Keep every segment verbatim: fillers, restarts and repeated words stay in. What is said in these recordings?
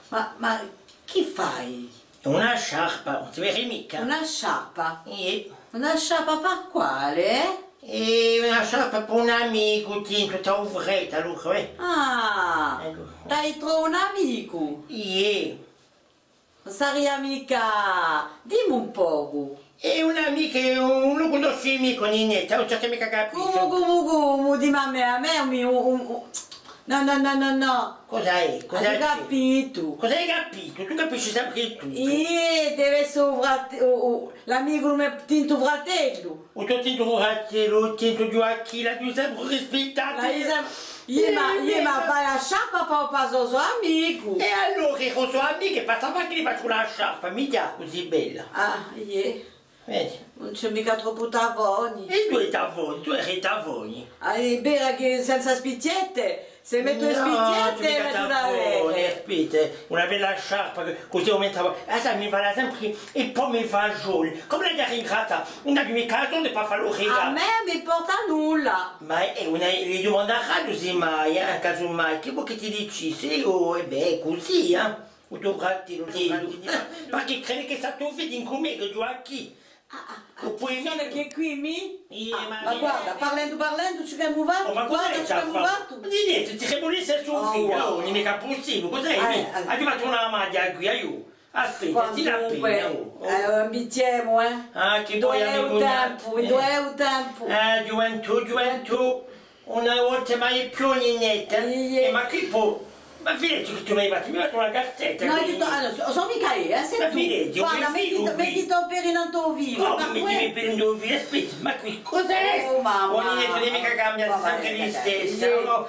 Ma, ma chì fai? Una sciarpa, ùn si vede micca. Una sciarpa? Iè. Una sciarpa per quale? Hè una sciarpa per un amicu, tintu, t'hà u frate, allora, eh. Ah, eccu. T'hai trovu un amicu? Iè. Ùn saria micca, dimmi un pocu. Hè un amicu, ùn lu cunnosci micca, Ninetta, ùn ci hè micca capitu. Cumu, cumu, cumu? Dimmi à mè, à mè, mi, un, un, un, nò, nò, nò, nò, nò. Cosa hè? Cosa hè? Aghju capitu. Cosa hai capitu? Tù capisci sempre tuttu. Iè, deve esse u frate-, u, u, l'amicu di u me tintu fratellu. U to tintu fratellu, u tintu Ghjuacchì, l'aghju sempre rispittatu. L'aghju sempre, iè, ma, iè, ma fà a sciarpa pà, pà u so, so amicu. È allora, u so amicu, è pà sta fà chì li facciu una sciarpa, micca cusì bella. Ah, iè. Vedi? Ùn ci hè micca troppu tavoni. È duve i tavoni? Duve i tavoni? Ah, hè vera chì senza spichjette, s'è mettu e spichjette, mettu da vede. Aspetta, una bella sciarpa, cusì aumentava. Ah, sai, mi fala sempre e pomme è fasgioli. Cumu l'aghju à ringrazià? Ùn aghju micca soldi pà fà lu rigalà. À mè ùn mi importa nulla. Ma, eh, ùn li dumandaraghju, sì mai, eh, casumai, chì voli chì ti dicissi, eiu, è bè, cusì, eh. U to fratellu, u to fratellu. Eh, ma chì credi chì sta to fede incù mè, chì Ghjuacchì? Ah, ah, ah, attenzione chì quì mi... Iè, ah, ma guarda, parlendu, parlendu, ci emu fattu, guarda, ci emu fattu. Ninetta, ti sè vulessa sò figliu, ùn hè micca pussibule, cos'hè? Aghju fattu una maghja quì, aiò. Aspetta, ti dà pena, oh. Eh, un bicchiere, eh. Ah, chì poi, amicu mio. Induve hè u tempu, induve hè u tempu. Eh, ghjuventù, ghjuventù. Una volta mai più, Ninetta. Iè. Eh, ma chì po-, ma fideghji chì tù m'hai fattu, mi hai fattu una carzetta. Nò, eiu, ah, nò, sò, sò micca eiu, eh, sè tù. Ma fideghji, guarda, mettiti, mettiti un pede in u to vinu. Cumu mettimi un pede in u to vinu? Aspetta, ma quì, cos'hè? Oh, mamma. Oh, Ninetta, ùn hè micca cambiata, sempre listessa, nò?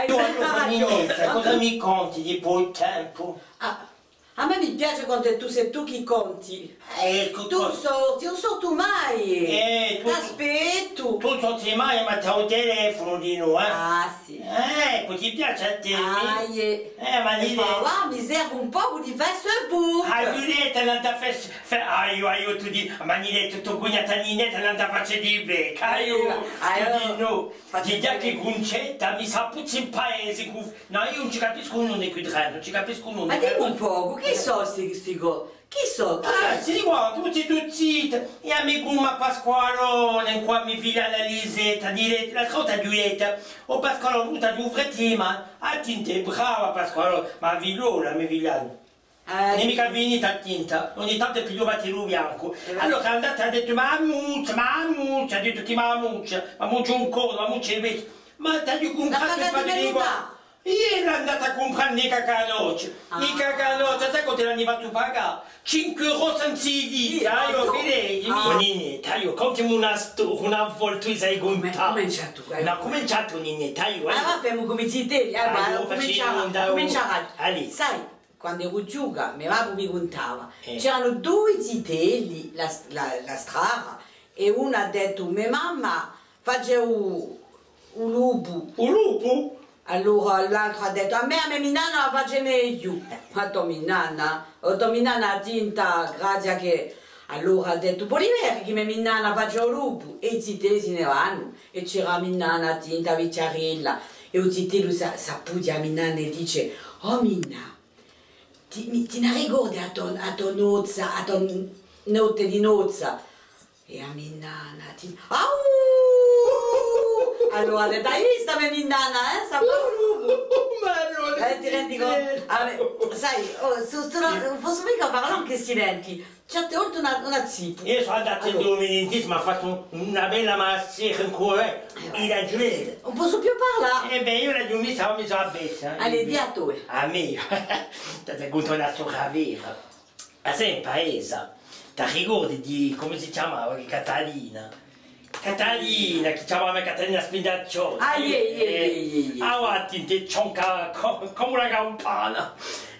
Tù, allora, Ninetta, cosa mi conti di po u tempu? Ah. À mè mi piace quandu tù sè tù chì conti. Eccu. Tù sorti, ùn sortu mai. Eh, tù, t'aspettu. Tù ùn sorti mai, ma t'hai u telefonu dinù, eh? Ah, sì. Eh, eccu, ti piace à tè, mì? Ah, iè. Eh, ma Ninetta. È po avà mi serve un pocu di Facebook. Ah, Ninetta, ùn t'hà fà, fà, aiò, aiò, tù dì, ma Ninetta, tù cugnata Ninetta, ùn t'hà fà di becca, aiò, tù dì nò. Digià chì Cuncetta mi sà puzzu in paese, cù Nò, eiu ùn ci capiscu nunda quì drentu, ùn ci capiscu nunda. Ma dimmi un pocu, chì sò sti, sti co-, chì sò? Chì... Ah, sì, guarda, tutti, tutti, è amicu mè Pasqualone, incù a me figliana Lisetta, di Letta, l'altra volta aghju dettu, o Pasqualone, butta u frate, ma a tinta hè brava, Pasqualone, ma a figliola, a me figliana. Eh, ùn hè micca finita a tinta, ogni tantu pigliu u battellu biancu. Eh, allora hè andata, hà dettu, ma a muccia, ma a muccia, hà dettu chì ma a muccia, ma a muccia un cosu, ma a muccia i pezzi. Ma t'aghju cumpratu un paghju di... Iè, hè andata à cumprà i cacanoci. Ah. I cacanoci, sai quantu l'ani fattu pagà? Cinque euro senza i diti, aiò, vedi, mì. Ah. Ninetta, aiò, contami una sto-, una volta, tù sai cuntà. Cumencia tù, aiò. Nò, cumencia tù, Ninetta, aiò, aiò. Ah, và, femu cum'è zitelli, aiò, cumencia, cumencia. Allez. Sai, quand'eru ghjuca, me babbu mi cuntava, eh, c'eranu dui zitelli, là, là, là strada, è unu hà dettu, me mamma face u, u lupu. U lupu? Allora l'altru hà dettu, à mè, à mè, a me minnanna a face megliu. Ma to minnanna? O to minnanna hà tinta, grazia chì... Allora hà dettu, voli vede chì me minnanna face u lupu? È i zitelli si ne vanu, è c'era a minnanna hà tinta vicchiarella, è u zitellu s'appughja à a minnanna è dice, o minnà, Ti, mi, ti n'arricordi a to, a to nozza, a to n-, notte di nozza? È a minnanna, ti, au! Allora, l'hai vista a me minnanna, eh? Sà fà u lupu. Ma allora, eh, ti rendi contu? Ah, bè, sai, oh, sò, sò, ùn possu micca parlà incù sti denti. Certe volte ùn, ùn zippu. Eiu sò andatu ind'u dentista, m'hà fattu una bella massera incù, eh, i denti. Ùn possu più parlà. Eh bè, eiu l'aghju messa, mi sò avvessa, eh. Allez, dì à tè. À mè, t'aghju da cuntà una storia vera. A sè in paese, t'arricordi di, cumu si chjamava, chì Catalina? Catalina, chì chjamava Catalina Spinaccioni. Ah, iè, iè, iè, iè, iè. Avà, a tinta cionca co-, cum'è una campana.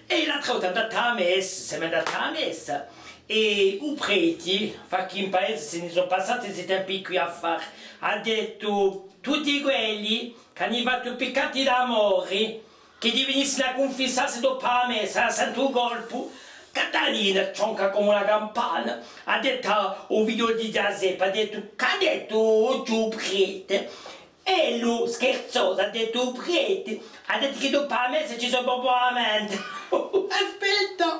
È l'altra volta hè andata à a messa, semu andati à a messa. È u preti, fà chì in paese si ne sò passati sti tempi quì à fà, hà dettu, tutti quelli chì ani fattu piccati d'amore, chì ti vinissini à cunfissassi dopu à a messa, hà sentu u colpu, Catalina, cionca cum'è una campana, hà dettu à u figliolu di Ghjaseppu, hà dettu, chì hà dettu oghje u prete? È ellu, scherzosu, hà dettu: u prete hà dettu chì dopu a messa ci sò bombardamenti. Aspetta!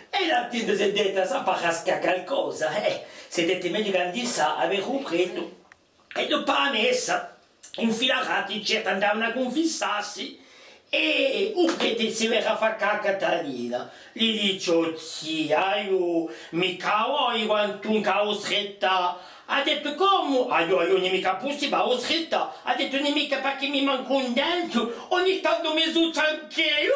È a ghjente s'hè detta: s'hà barrascatu calcosa, eh, s'hè detta megliu ch'andissi à vede u prete. È dopu a messa, infilarati, certu, andavanu à cunfissassi, è u prete si vede affacà à Catalina. Li dice: o zì, aiò, micca voi quantunque a vostra età. Hà dettu: comu? Aiò, aiò, ùn hè micca pussibule, a vostra età. Hà dettu: ùn hè micca perchè mi manca un dente, ogni tantu mi succiu anch'eiu.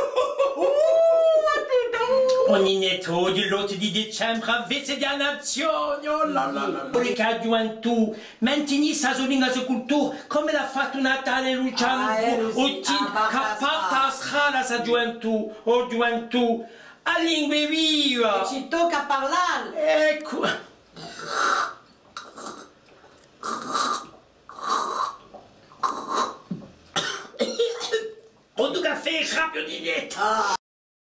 Ogni notte, o l'ottu di dicembre, a festa di a nazione, oh là là là là. Puru chì a ghjuventù mantinissi a so lingua, a so cultura, cum'ellu hà fattu Natale Lucianu, ah, eh, o zì, chì porta à a strada sta ghjuventù, o ghjuventù, a lingua hè viva! È ci tocca à parlà! Eccu! Quantu caffè, capiu di netta!